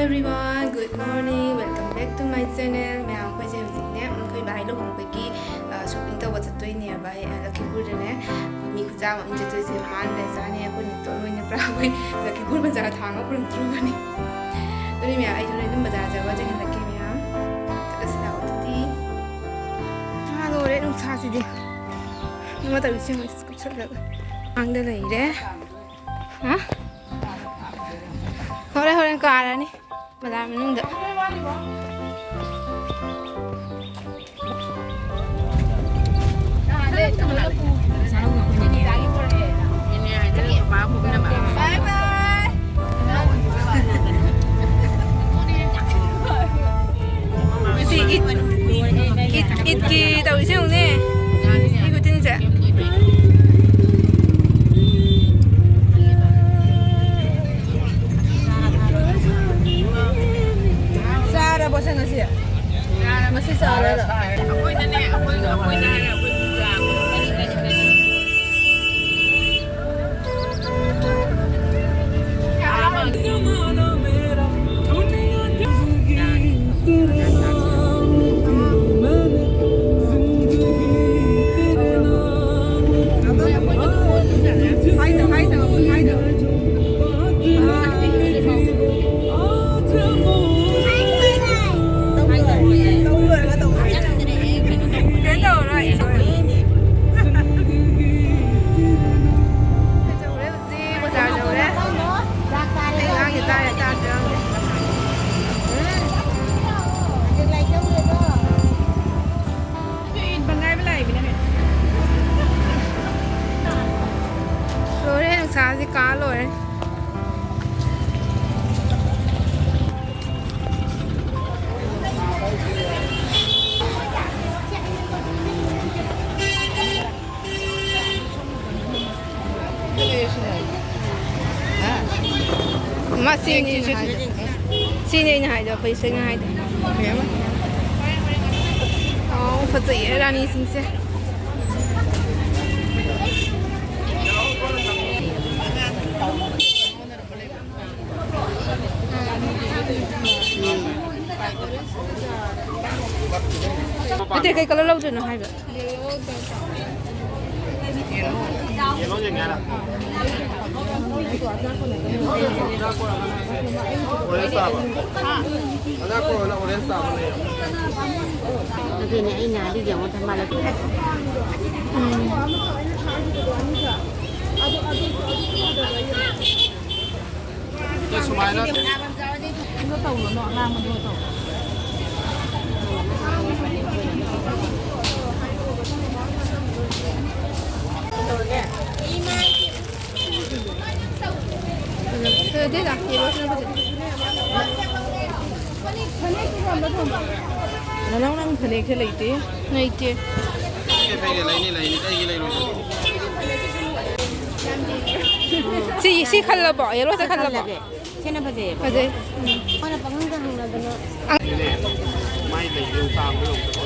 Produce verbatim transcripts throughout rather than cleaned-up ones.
Everyone, good morning, welcome back to my channel. ꯃꯌꯥꯝ, ꯑꯩꯈꯣꯏꯁꯦ ꯍꯧꯖꯤꯛꯅꯦ, ꯑꯩꯈꯣꯏ ꯚꯥꯏ ꯂꯨꯍꯣꯡꯕꯒꯤ, ꯑ, shopping ꯇꯧꯕ ꯆꯠꯇꯣꯏꯅꯦꯕ, ꯑ, ꯂꯈꯤꯄꯨꯔꯗꯅꯦ꯫ ꯃꯤ ꯈꯨꯌꯥꯝ ꯑꯃ ꯆꯠꯇꯣꯏꯁꯦ, ꯃꯥꯅ ꯂꯩꯖꯥꯅꯤ, ꯑꯩꯈꯣꯏ ꯅꯠꯇꯣ ꯂꯣꯏꯅ ꯄꯨꯔꯥ ꯑꯩꯈꯣꯏ ꯂꯈꯤꯄꯨꯔ ꯕꯖꯥꯔ ꯊꯥꯡꯉ ꯄꯨꯔꯛꯇ꯭ꯔꯨꯕꯅꯤ꯫ ꯑꯗꯨꯅꯤ ꯃꯌꯥꯝ, ꯑꯩ ꯍꯣꯔꯦꯟ ꯑꯗꯨꯝ ꯕꯖꯥꯔ ꯆꯠꯂꯒ ꯆꯪꯍꯜꯂꯛꯀꯦ ꯃꯌꯥꯝ꯫ ꯆꯠꯂꯁꯤ ꯂꯥꯛꯑꯣ ꯑꯗꯨꯗꯤ꯫ ꯑꯥ, ꯂꯣꯏꯔꯦ ꯅꯨꯡꯁꯥꯁꯤꯗꯤ꯫ ꯅꯣꯡꯃ ꯇꯧꯔꯤꯁꯦ ꯌꯦꯡꯉꯣ, ꯀꯨꯞꯁꯜꯂꯒ꯫ ꯃꯥꯡꯗ ꯂꯩꯔꯦ꯫ ꯍꯥ? ꯍꯣꯔꯦꯟ, ꯍꯣꯔꯦꯟ ꯀꯥꯔꯅꯤ ꯕꯖꯥꯔ ꯃꯅꯨꯡꯗ꯫ ꯉꯁꯤ ꯏꯠ, ꯏꯠ, ꯏꯠꯀꯤ ꯇꯧꯔꯤꯁꯦ ꯌꯦꯡꯉꯨꯅꯦ꯫ ꯃꯤ ꯈꯨꯗꯤꯡꯁꯦ꯫ ꯆꯥꯔꯕꯣ ꯁꯦ ꯉꯁꯤ? ꯉꯁꯤ ꯆꯥꯔꯦ꯫ ꯑꯩꯈꯣꯏꯅꯅꯦ, ꯑꯩꯈꯣꯏ, ꯑꯩꯈꯣꯏꯅ ꯍꯥꯏꯔꯦ, ꯑꯩꯈꯣꯏ ꯄꯨꯖꯥ꯫ ꯕꯖꯥꯔ ꯌꯧꯔꯦ꯫ ꯑꯩ ꯑꯉꯥꯡꯒꯤ ꯇꯥꯔꯦ, ꯇꯥꯔꯦ, ꯇꯥꯔꯦ꯫ ꯂꯣꯏꯔꯦ, ꯅꯨꯡꯁꯥꯁꯤ ꯀꯥ ꯂꯣꯏꯔꯦ꯫ ꯃꯥ ꯁꯤꯅꯤ ꯑꯩꯅ ꯍꯥꯏꯗꯣ꯫ ꯁꯤꯅꯤ ꯑꯩꯅ ꯍꯥꯏꯗꯣ, ꯑꯩꯈꯣꯏ ꯁꯦꯡꯅ ꯍꯥꯏꯗꯣ꯫ ꯑꯣ, ꯐꯖꯩꯌꯦ ꯔꯥꯅꯤꯁꯤꯡꯁꯦ꯫ ꯑꯇꯩ ꯀꯩ ꯀꯂꯔ ꯂꯧꯗꯣꯏꯅꯣ ꯍꯥꯏꯕ? ꯑꯗꯨꯅꯦ ꯑꯩꯅ ꯍꯥꯏꯔꯤꯁꯦ, ꯑꯃꯨꯛ ꯊꯝꯕꯥꯜ ꯂꯩꯈꯣꯛ꯫ ꯎꯝ꯫ ꯁꯨꯃꯥꯏꯅ꯫ ꯐꯖꯗꯦꯗ, ꯌꯦꯜꯂꯣꯁꯤꯅ ꯐꯖꯩ꯫ ꯅꯅꯥꯎ, ꯅꯪ ꯐꯅꯦꯛꯁꯦ ꯂꯩꯇꯦ? ꯂꯩꯇꯦ꯫ ꯂꯩꯅꯤ, ꯂꯩꯅꯤ, ꯀꯩꯒꯤ ꯂꯩꯔꯣꯏꯗꯣꯏꯅꯣ? ꯁꯤ, ꯁꯤ ꯈꯜꯂꯕꯣ? ꯌꯦꯜꯂꯣꯁꯦ ꯈꯜꯂꯕꯣ? ꯈꯜꯂꯒꯦ꯫ ꯁꯤꯅ ꯐꯖꯩꯌꯦꯕ꯫ ꯐꯖꯩ꯫ ꯎꯝ꯫ ꯃꯥꯅ ꯄꯪꯍꯪꯗ ꯍꯪꯅꯗꯅ꯫ ꯃꯥꯏ ꯂꯩ ꯌꯣꯡꯆꯥꯛ ꯑꯃ ꯌꯣꯡꯆꯥꯛ꯫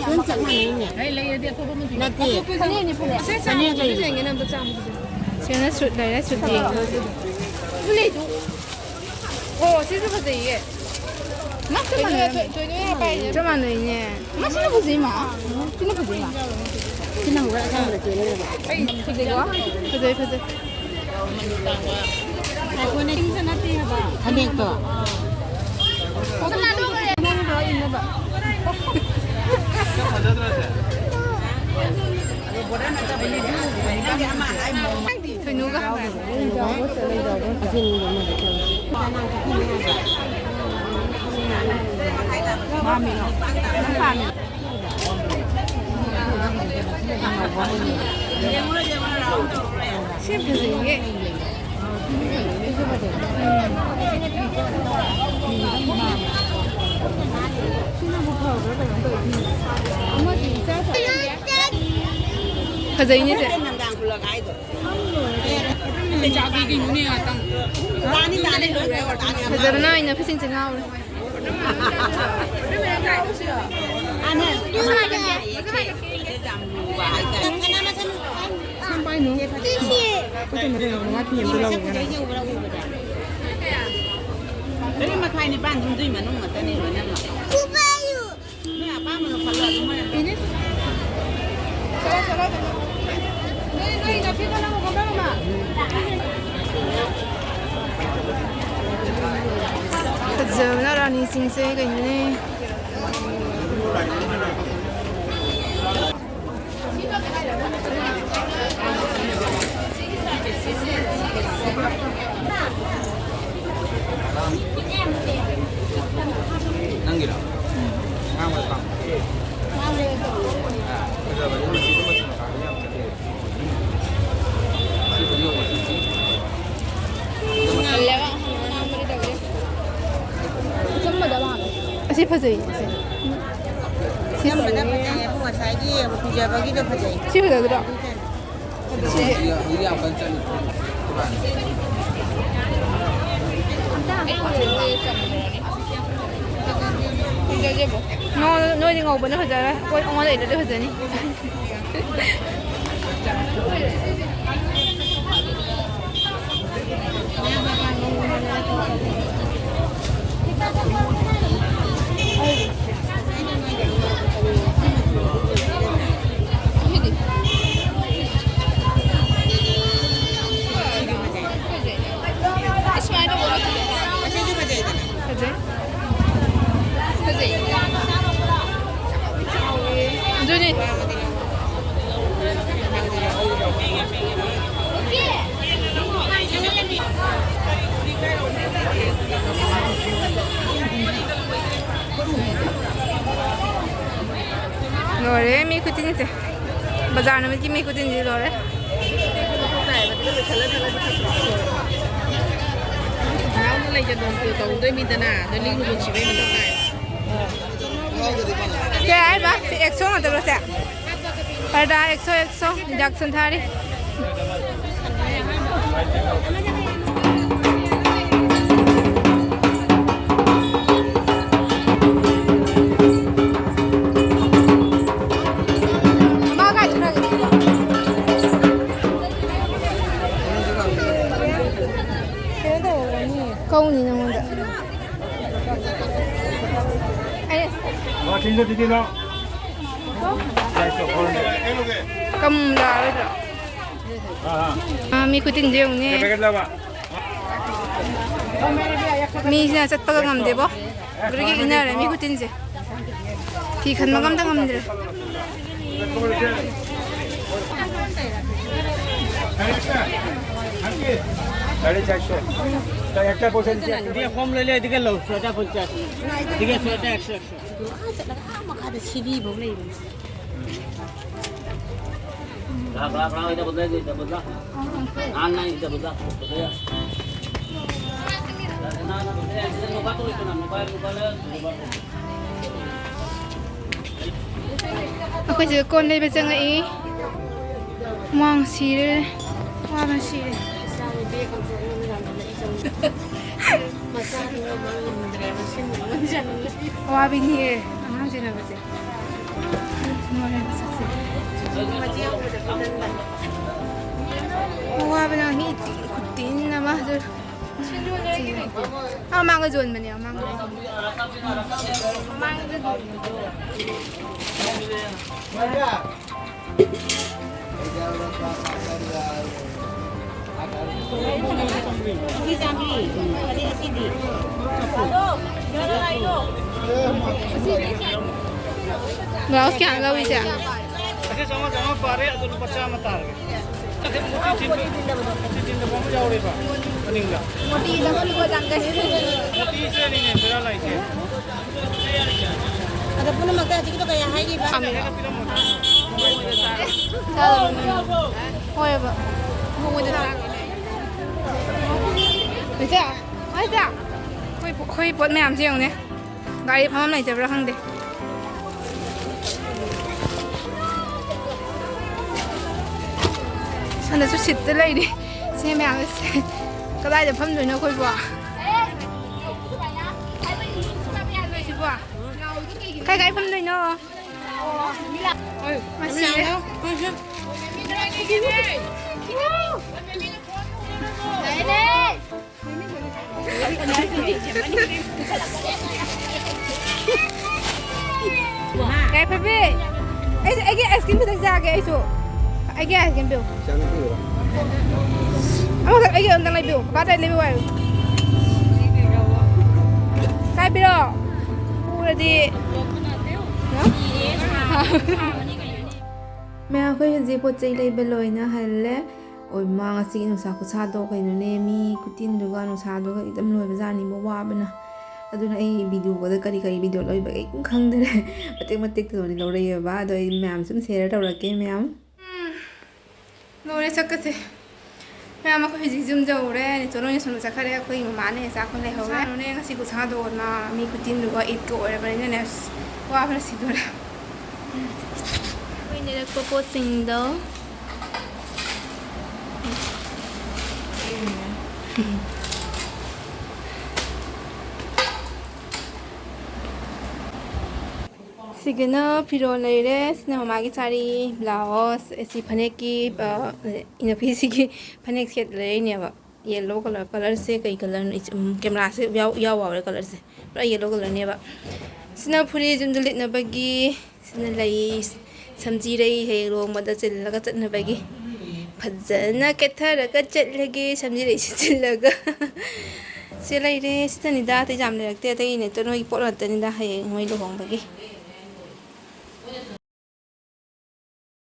ꯑꯗꯨꯝ ꯆꯞ ꯃꯥꯟꯅꯩꯅꯦ꯫ ꯅꯠꯇꯦ꯫ ꯐꯅꯦꯛꯅꯤ, ꯐꯅꯦꯛ꯫ ꯐꯅꯦꯛ ꯂꯩ꯫ ꯁꯤꯅ ꯁꯨꯠ ꯂꯩꯔꯦ, ꯁꯨꯠ ꯌꯦꯡꯉꯣ꯫ ꯂꯩꯗꯨ꯫ ꯑꯣ, ꯁꯤꯁꯨ ꯐꯖꯩꯌꯦ꯫ ꯃꯥ ꯆꯞ ꯃꯥꯟꯅꯩꯅꯦ꯫ ꯊꯣꯏ-, ꯊꯣꯏꯅꯣ ꯌꯥꯝ ꯄꯥꯏꯅꯦ꯫ ꯆꯞ ꯃꯥꯟꯅꯩꯅꯦ꯫ ꯃꯥ ꯁꯤꯅ ꯐꯖꯩ, ꯃꯥ꯫ ꯁꯤꯅ ꯐꯖꯩ, ꯃꯥ꯫ ꯁꯤꯅ ꯑꯃꯨꯛ ꯑꯁꯪꯕꯗ ꯆꯦꯜꯂꯦꯕ꯫ ꯑꯩ ꯐꯖꯩꯀꯣ? ꯐꯖꯩ, ꯐꯖꯩ꯫ ꯉꯥꯏꯈꯣꯅꯦ, ꯁꯤꯁꯨ ꯅꯠꯇꯦ ꯍꯥꯏꯕ꯫ ꯐꯅꯦꯛꯇꯣ꯫ ꯐꯖꯗ꯭ꯔꯁꯦ꯫ ꯊꯣꯏꯅꯨꯒ꯫ ꯁꯤ ꯐꯖꯩꯌꯦ꯫ ꯐꯖꯩꯅꯦ ꯁꯦ꯫ ꯐꯖꯕꯅ ꯑꯩꯅ ꯐꯤꯁꯤꯡꯁꯦ ꯉꯥꯎꯔꯦ꯫ ꯁꯝ ꯄꯥꯏꯅꯨ꯫ ꯑꯩꯈꯣꯏ ꯀꯩꯅꯣ ꯂꯩꯔꯝꯒꯅꯤ, ꯋꯥꯊꯤ ꯑꯝꯇ ꯂꯧꯔꯨꯒꯦ꯫ ꯃꯔꯤ ꯃꯈꯥꯏ ꯅꯤꯄꯥꯟ ꯁꯨꯝ ꯖꯨꯏ ꯃꯅꯨꯡ ꯉꯥꯛꯇꯅꯤ ꯂꯣꯏꯅꯃꯛ꯫ ꯅꯣꯏ ꯑꯄꯥꯝꯕꯗꯣ ꯈꯜꯂꯣ ꯑꯗꯨꯝ ꯃꯣꯏꯅ꯫ ꯅꯣꯏ, ꯅꯣꯏ ꯅꯥꯄꯤ ꯈꯜꯂꯝꯃꯣ, ꯈꯣꯝꯂꯝꯃꯣ꯫ ꯐꯖꯕꯅ ꯔꯥꯅꯤꯁꯤꯡꯁꯦ ꯀꯩꯅꯣꯅꯦ꯫ ꯅꯪꯒꯤꯔꯣ? ꯑꯉꯥꯡꯕꯗ ꯄꯥꯝꯕ꯫ ꯑꯥ, ꯐꯖꯕꯅꯦ꯫ ꯃꯆꯨꯗꯣ ꯃꯆꯨ ꯃꯆꯥꯗꯣ ꯌꯥꯝ ꯆꯠꯂꯦ꯫ ꯁꯤꯕꯨꯗꯤ ꯌꯧꯕ ꯆꯠꯁꯤ꯫ ꯇꯜꯂꯦꯕ꯫ ꯑꯆꯝꯕꯗ ꯄꯥꯝꯃꯦ꯫ ꯑꯁꯤ ꯐꯖꯩ, ꯑꯁꯤ꯫ ꯁꯤ ꯑꯆꯝꯕꯗ ꯐꯖꯩ꯫ ꯐꯖꯩꯌꯦꯕꯨ, ꯉꯁꯥꯏꯒꯤ ꯀꯨꯏꯖꯕꯒꯤꯗꯣ ꯐꯖꯩ꯫ ꯁꯤ ꯐꯖꯗ꯭ꯔꯣ? ꯁꯤꯁꯦ꯫ ꯍꯧꯖꯤꯛ ꯌꯥꯝ ꯀꯟꯅ ꯆꯠꯂꯤ꯫ ꯐꯖꯗꯦꯕꯣ꯫ ꯅꯣ-, ꯅꯣꯏꯗꯤ ꯉꯧꯕꯅ ꯐꯖꯔꯦ꯫ ꯑꯩꯈꯣꯏ ꯑꯩꯉꯣꯟꯗ ꯏꯜꯂꯗꯤ ꯐꯖꯅꯤ꯫ ꯐꯖꯩ꯫ ꯐꯖꯩ꯫ ꯑꯗꯨꯅꯤ꯫ ꯂꯣꯏꯔꯦ ꯃꯤ ꯈꯨꯆꯤꯟꯁꯦ꯫ ꯕꯖꯥꯔ ꯅꯨꯃꯤꯠꯀꯤ ꯃꯤ ꯈꯨꯆꯤꯟꯁꯦ ꯂꯣꯏꯔꯦ꯫ ꯍꯔꯥꯎꯅ ꯂꯩꯖꯗꯧꯁꯦ ꯇꯧꯗꯣꯏ ꯃꯤꯗꯅ, ꯑꯗꯣ ꯂꯤꯡ ꯂꯨꯆꯤꯕꯩ ꯃꯊꯧ ꯇꯥꯏ꯫ ꯀꯌꯥ ꯍꯥꯏꯕ? ꯁꯤ ꯑꯦꯛꯁꯣ ꯉꯥꯛꯇꯔꯣ ꯁꯦ? ꯄꯔꯗꯥ ꯑꯦꯛꯁꯣ, ꯑꯦꯛꯁꯣ, ꯖꯥꯛꯁꯟ ꯊꯥꯔꯤ꯫ ꯀꯩꯅꯣ ꯇꯧꯔꯝꯒꯅꯤ꯫ ꯀꯧꯅꯤ ꯅꯉꯣꯟꯗ꯫ ꯑꯩ ꯀꯝ ꯂꯥꯛꯑꯔꯣꯏꯗ꯭ꯔꯣ? ꯑꯥ, ꯃꯤ ꯈꯨꯇꯤꯟꯁꯦ ꯌꯦꯡꯉꯨꯅꯦ꯫ ꯃꯤꯁꯤꯅ ꯆꯠꯄꯒ ꯉꯝꯗꯦꯕꯣ꯫ ꯒ꯭ꯔꯤꯒ꯭ꯔꯤꯛ ꯏꯟꯅꯔꯦ ꯃꯤ ꯈꯨꯇꯤꯟꯁꯦ꯫ ꯐꯤ ꯈꯟꯕꯒ ꯑꯝꯇ ꯉꯝꯗ꯭ꯔꯦ꯫ এদিকে কম লইলে এদিকে লও, ছয়টা পঞ্চাশ। এদিকে ছয়টা একশো, একশো। ꯑꯥ ꯆꯠꯂꯒ ꯑꯥ ꯃꯈꯥꯗ ꯁꯤꯗꯤꯐꯥꯎ ꯂꯩꯕꯅꯤ꯫ ꯑꯩꯈꯣꯏꯁꯦ ꯀꯣꯟ ꯂꯩꯕ ꯆꯪꯉꯛꯏ꯫ ꯍꯨꯃꯥꯡ ꯁꯤꯔꯦ꯫ ꯋꯥꯕꯅ ꯁꯤꯔꯦ꯫ ꯋꯥꯕꯤꯅꯤꯌꯦ ꯑꯉꯥꯡ ꯁꯦꯟꯅꯕꯁꯦ꯫ ꯅꯨꯡꯉꯥꯏꯔꯦ ꯃꯁꯛꯁꯦ꯫ ꯋꯥꯕꯅ ꯃꯤ ꯈꯨꯇꯤꯟ ꯑꯃ꯫ ꯑꯗꯨ ꯑꯥ ꯃꯥꯡꯗ ꯌꯣꯟꯕꯅꯦ, ꯑꯥ ꯃꯥꯡꯗ꯫ ꯃꯥꯡꯗ ꯌꯣꯟꯕꯅꯦ꯫ ꯕ꯭ꯂꯥꯎꯁ ꯀꯌꯥ ꯂꯧꯔꯤꯁꯦ? ꯑꯁꯤ ꯆꯥꯝꯃꯉꯥ, ꯆꯥꯝꯃꯉꯥ ꯄꯥꯔꯦ, ꯑꯗꯨ ꯂꯨꯄꯥ ꯆꯥꯝꯃ ꯇꯥꯔꯒꯦ꯫ ꯃꯣꯇꯤ ꯊꯤꯟꯕ, ꯃꯣꯇꯤ ꯊꯤꯟꯗꯕ ꯑꯃ ꯌꯥꯎꯔꯦꯕ ꯃꯅꯤꯡꯗ꯫ ꯃꯣꯇꯤꯗ ꯂꯨꯄꯥ ꯆꯥꯝꯃ꯫ ꯃꯣꯇꯤꯁꯦ ꯑꯅꯤꯅꯦ ꯕꯦꯔꯥ ꯂꯥꯛꯏꯁꯦ꯫ ꯑꯗ ꯄꯨꯝꯅꯃꯛꯇ ꯍꯧꯖꯤꯛꯀꯤꯗꯣ ꯀꯌꯥ ꯍꯥꯏꯔꯤꯕ? ꯍꯣꯏꯕ꯫ ꯏꯆꯦ, ꯏꯆꯦ, ꯑꯩꯈꯣꯏ, ꯑꯩꯈꯣꯏ ꯄꯣꯠ ꯃꯌꯥꯝꯁꯦ ꯌꯦꯡꯉꯨꯅꯦ꯫ ꯒꯥꯔꯤ ꯐꯝꯐꯝ ꯂꯩꯇꯕ꯭ꯔꯥ ꯈꯪꯗꯦ꯫ ꯁꯣꯝꯗꯁꯨ ꯁꯤꯠꯇ ꯂꯩꯔꯤ꯫ ꯁꯤ ꯃꯌꯥꯝꯁꯦ ꯀꯗꯥꯏꯗ ꯐꯝꯗꯣꯏꯅꯣ ꯑꯩꯈꯣꯏꯕꯣ? ꯁꯤꯕꯣ? ꯀꯥꯏ ꯀꯥꯏ ꯐꯝꯗꯣꯏꯅꯣ? ꯃꯁꯤ꯫ ꯌꯥꯏꯐꯕꯤ, ꯑꯩꯁꯨ ꯑꯩꯒꯤ ice cream ꯈꯤꯇꯪ ꯆꯥꯒꯦ꯫ ꯑꯩꯁꯨ ꯑꯩꯒꯤ ice cream ꯄꯤꯌꯨ꯫ ꯑꯃꯈꯛ ꯑꯩꯒꯤ ꯑꯝꯇ ꯂꯩꯕꯤꯌꯨ꯫ ꯄꯥꯄꯥꯗ ꯂꯩꯕꯤꯌꯨ ꯍꯥꯏꯌꯨ꯫ ꯀꯥꯏ ꯄꯤꯔꯣ? ꯎꯔꯗꯤ꯫ ꯃꯌꯥꯝ, ꯑꯩꯈꯣꯏ ꯍꯧꯖꯤꯛ ꯄꯣꯠ ꯆꯩ ꯂꯩꯕ ꯂꯣꯏꯅ ꯍꯜꯂꯦ꯫ ꯑꯣꯏ ꯃꯥ, ꯉꯁꯤꯒꯤ ꯅꯨꯡꯁꯥ ꯈꯨꯠꯁꯥꯗꯣ ꯀꯩꯅꯣꯅꯦ, ꯃꯤ ꯈꯨꯇꯤꯟꯗꯨꯒ ꯅꯨꯡꯁꯥꯗꯨꯒ ꯑꯗꯨꯝ ꯂꯣꯏꯕꯖꯥꯠꯅꯤꯕ, ꯋꯥꯕꯅ꯫ ꯑꯗꯨꯅ ꯑꯩ videoꯒꯗ ꯀꯔꯤ ꯀꯔꯤ video ꯂꯧꯔꯤꯕ ꯑꯩ ꯑꯗꯨꯝ ꯈꯪꯗ꯭ꯔꯦ꯫ ꯃꯇꯦꯛ ꯃꯇꯦꯛꯇ ꯂꯣꯏꯅ ꯂꯧꯔꯛꯑꯦꯕ꯫ ꯑꯗꯣ ꯑꯩ ꯃꯌꯥꯝ ꯁꯨꯝ share ꯇꯧꯔꯛꯀꯦ ꯃꯌꯥꯝ꯫ ꯎꯝ꯫ ꯂꯣꯏꯔꯦ ꯆꯠꯀꯁꯦ꯫ ꯃꯌꯥꯝ ꯑꯩꯈꯣꯏ ꯍꯧꯖꯤꯛ ꯌꯨꯝ ꯌꯧꯔꯦ꯫ ꯅꯦꯆꯣ ꯅꯣꯏꯅ ꯁꯣꯝꯗ ꯆꯠꯈ꯭ꯔꯦ꯫ ꯑꯩꯈꯣꯏ ꯃꯃꯥꯅꯦ ꯆꯥꯛ ꯂꯩꯍꯧꯔꯦ꯫ ꯁꯥꯔꯨꯅꯦ ꯉꯁꯤ ꯈꯨꯠꯁꯥꯗꯣ ꯏꯃꯥ, ꯃꯤ ꯈꯨꯇꯤꯟꯗꯨꯒ ꯏꯗꯀ ꯑꯣꯏꯔꯕꯅꯤꯅꯅꯦ꯫ ꯑꯁ, ꯋꯥꯕꯅ ꯁꯤꯗꯣꯔꯦ꯫ ꯑꯩꯈꯣꯏ ꯂꯩꯔꯛꯄ ꯄꯣꯠꯁꯤꯡꯗꯣ꯫ ꯁꯤꯒꯤꯅ ꯐꯤꯔꯣꯜ ꯂꯩꯔꯦ꯫ ꯁꯤꯅ ꯃꯃꯥꯒꯤ ꯁꯥꯔꯤ, blouse, ꯁꯤ ꯐꯅꯦꯛꯀꯤ, ꯑ, ꯏꯅꯐꯤꯁꯤꯒꯤ ꯐꯅꯦꯛ set ꯂꯩꯔꯛꯏꯅꯦꯕ꯫ Yellow colour, colourꯁꯦ ꯀꯩ colourꯅꯣ? ꯏꯆ-, ꯎꯝ, cameraꯁꯦ ꯌꯥꯎ-, ꯌꯥꯎ ꯋꯥꯎꯔꯦ colourꯁꯦ꯫ ꯄꯨꯔꯥ yellow colourꯅꯦꯕ꯫ ꯁꯤꯅ ꯐꯨꯔꯤꯠ ꯌꯨꯝꯗ ꯂꯤꯠꯅꯕꯒꯤ꯫ ꯁꯤꯅ ꯂꯩ, ꯁꯝꯖꯤꯔꯩ ꯍꯌꯦꯡ ꯂꯨꯍꯣꯡꯕꯗ ꯆꯤꯜꯂꯒ ꯆꯠꯅꯕꯒꯤ꯫ ꯐꯖꯅ ꯀꯦꯊꯔꯒ ꯆꯠꯂꯒꯦ ꯁꯝꯖꯤꯔꯩꯁꯤ ꯆꯤꯜꯂꯒ꯫ ꯁꯤ ꯂꯩꯔꯦ, ꯁꯤꯗꯅꯤꯗ, ꯑꯇꯩ ꯌꯥꯝ ꯂꯩꯔꯛꯇꯦ, ꯑꯇꯩ ꯅꯦꯇꯣ ꯅꯣꯏꯒꯤ ꯄꯣꯠ ꯉꯥꯛꯇꯅꯤꯗ ꯍꯌꯦꯡ ꯃꯣꯏ ꯂꯨꯍꯣꯡꯕꯒꯤ꯫